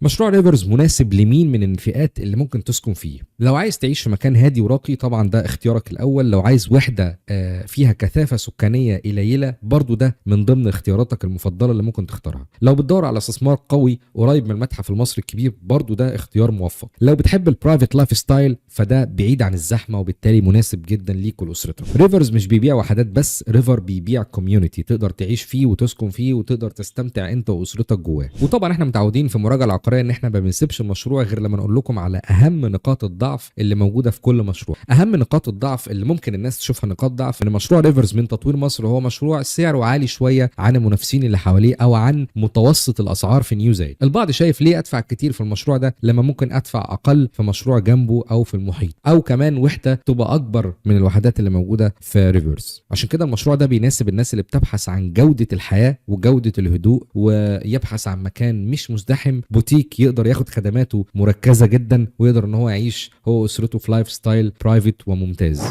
مشروع ريفرز مناسب لمين من الفئات اللي ممكن تسكن فيه؟ لو عايز تعيش في مكان هادي وراقي طبعا ده اختيارك الاول. لو عايز وحده فيها كثافة سكانية قليله برضو ده من ضمن اختياراتك المفضلة اللي ممكن تختارها. لو بتدور على استثمار قوي قريب من المتحف المصري الكبير برضو ده اختيار موفق. لو بتحب ال private lifestyle فده بعيد عن الزحمة وبالتالي مناسب جدا ليك ولاسرتك. ريفرز مش بيبيع وحدات بس، ريفر بيبيع community تقدر تعيش فيه وتسكن فيه وتقدر تستمتع انت واسرتك جواه. وطبعا احنا متعودين في مراجعه العقارية ان احنا ما بنسيبش المشروع غير لما نقول لكم على اهم نقاط الضعف اللي موجودة في كل مشروع. اهم نقاط الضعف اللي ممكن الناس تشوفها نقاط ضعف ان مشروع ريفرز من تطوير مصر هو مشروع سعره عالي شوية عن المنافسين اللي حواليه او عن متوسط الاسعار في نيو زايد. البعض شايف ليه ادفع كتير في المشروع ده لما ممكن ادفع اقل في مشروع جنبه او في المحيط، او كمان وحده تبقى اكبر من الوحدات اللي موجودة في ريفرز. عشان كده المشروع ده بيناسب الناس اللي بتبحث عن جوده الحياة وجوده الهدوء، ويبحث عن مكان مش مزدحم، بوتيك يقدر ياخد خدماته مركزه جدا ويقدر ان هو يعيش هو واسرته في lifestyle private وممتاز.